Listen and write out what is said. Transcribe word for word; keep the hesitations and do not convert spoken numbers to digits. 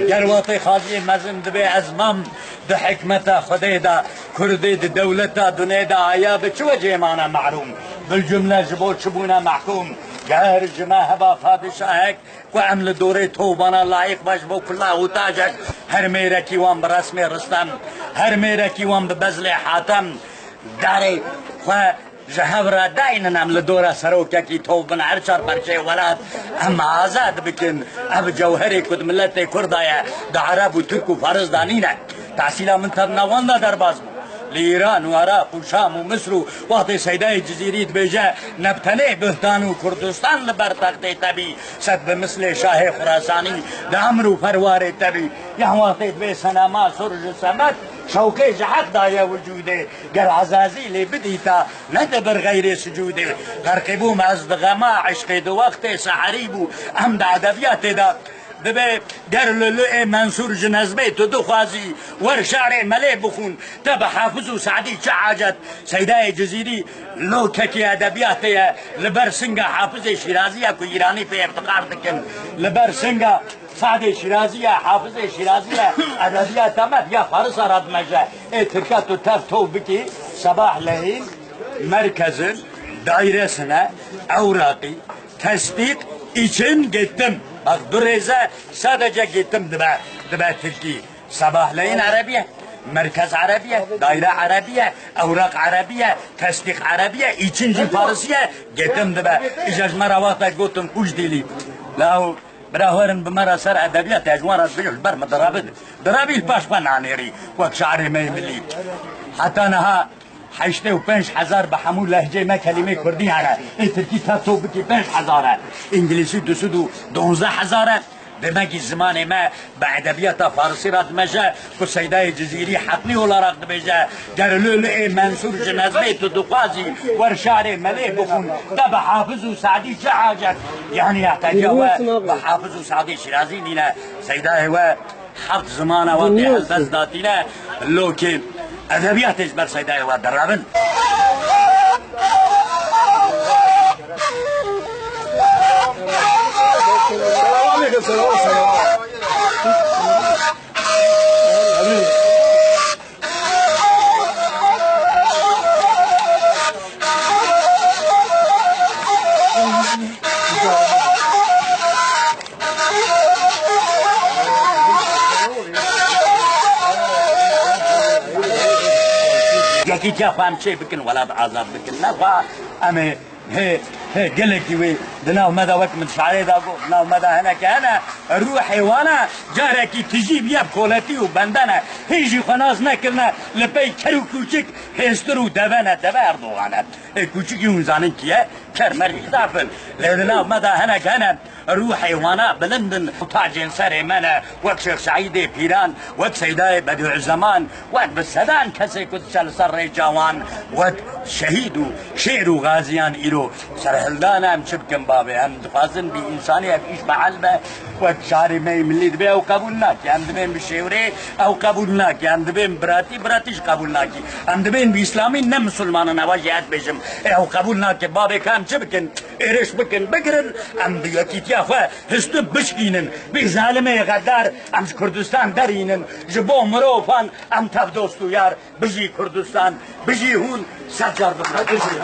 Ger watê Xaziyê Mezin dibê ez mam di hikmeta Xwedê de, Kurdê di dewleta dunê de aya bi çi wecê mane mehrûm? Bilcumle ji bo çi bûne mehkûm? Ger ji me heba padişahek ku em li dorê tovbana layiq be ji bo kula û tacek, her mêrekî wan bi resmê Ristem, her mêrekî wan bi bezlê Hatem, darê xwe ji hev re daynin, em li dora serokekî tov bin, her çar perçeyê welat em azad bikin. Ev cewherê ku di miletê Kurda ye, di Ereb û Tirk û Faris de nîne. Tehsîla min tevna wan de derbas bû. Li Îran û Iraq û Şam û Misr û wextê Seydayê Cizîrî dibêje, ne bi tenê buhtan û Kurdistan li ber textê te bî, sed bi mislê şahê Xurasanî di emr û ferwarê te bî. Yan wextê dibê senema sur ji semed, şewqê ji heq daye wicûdê. Ger Ezazîlê bidîta, ne dibir xeyrê sicûdê. Xerqî bûm ez di xema eşqê di wextê seherî bû. Em di edebiyatê de dibê ger Lûlûê Mensûr ji nezmê tu dixwazî, wer şarê Melê bixûn, te bi Hafiz û Sadî çi hacet? Seydayê Cizîrî lokekî edebiyatê ye, li ber singa Hafizê Şîrazî ye ku Îranî pê îftixar dikin. Li ber singa Sadê Şîrazî ye, Hafizê Şîrazî ye, edebiyata me ya Farisa re dimeje. Ê Tirka tu tev tov bikî, Sebahleyîn, Merkezin, Dairesine, Ewraqî, Tesdîq, için, Gittim. Bak, du rêze sadece Gittim dibe, dibe Tirkî. Sebahleyîn Erebî ye, Merkez Erebî ye, Daire Erebî ye, Ewraq Erebî ye, Tesdîq Erebî ye, için jî Farisî ye, Gittim dibe. Îja ji me re wextek gotin kuş dîlî. Law Bira werin bi me re ser edebiyat, ez ji wan re dibêjim, ji ber min dirabin. Dirabî li paş xwe nanêrî, wek şairê me yê milî. Heta niha heştê û pênc hezar bi hemû lehceyê me kelîmê kurdî hene. Ê tirkî tev tov bikî pênc hezar e. Îngilîsî du sed û donzdeh hezar e. Demek ki zimanê me bi edebiyata farisî re dimeje, ku Seydayê Cizîrî heqlî olarak dibêje, ger Lûlûê Mensûr ji nezmê tu dixwazî, wer şarê Melê bixûn, te bi Hafiz û Sadî çi hacet? Yanî ya qediya we bi Hafiz û Sadî Şîrazî nîne. Seydayê we heft zimana we tê helbest datîne, lokê edebiyatê ji ber Seydayê we derabin. Selam aleyküm, selam, selam. Yekîtiya xwe em çê bikin, welat azad bikin. Ne xwe em ê Hê, hê, gelekî wê di nav me de, wek min şarê da got, di nav me de hineke hene, ruhê wan e, carekî tijî bûye bi koletî û bende ne. Hîn jî xwe nas nekirine, li pey ker û kûçik hêstir û deve ne, deve Erdogan e. Ê kûçikî hûn zanin kî ye? Ker mer îzaf in. Lê di nav me de hineke hene, ruhê wana bilind in. Tacên serê me ne, wek Şêx Seîdê Pîran, wek Seydayê Bedîuzeman, wek bi sedan kesê ku diçe li ser rêça wan, wek şehîd û şêr û gaziyan îro serhildan e. Em çi bikin bavê? Em dixwazin bi însanî ev îş behel be. Wek şarê me yê milî dibê ew qebûl nake. Em dibên bi şêwrê, ew qebûl nake. Em dibên biratî, biratî jî qebûl nake. Em dibên bi îslamî, ne misilman in, ewa jî ez dibêjim. Ê ew qebûl nake. Bavê ka em çi bikin? Êrîş bikin, bigirin, em bi yekîtiya xwe hiştin bişkînin. Bi zalimê xedar em ji Kurdistan derînin. Ji bo mirovan em tev dost û yar. Bijî Kurdistan, bijî hûn, sed car bimre. Bijî.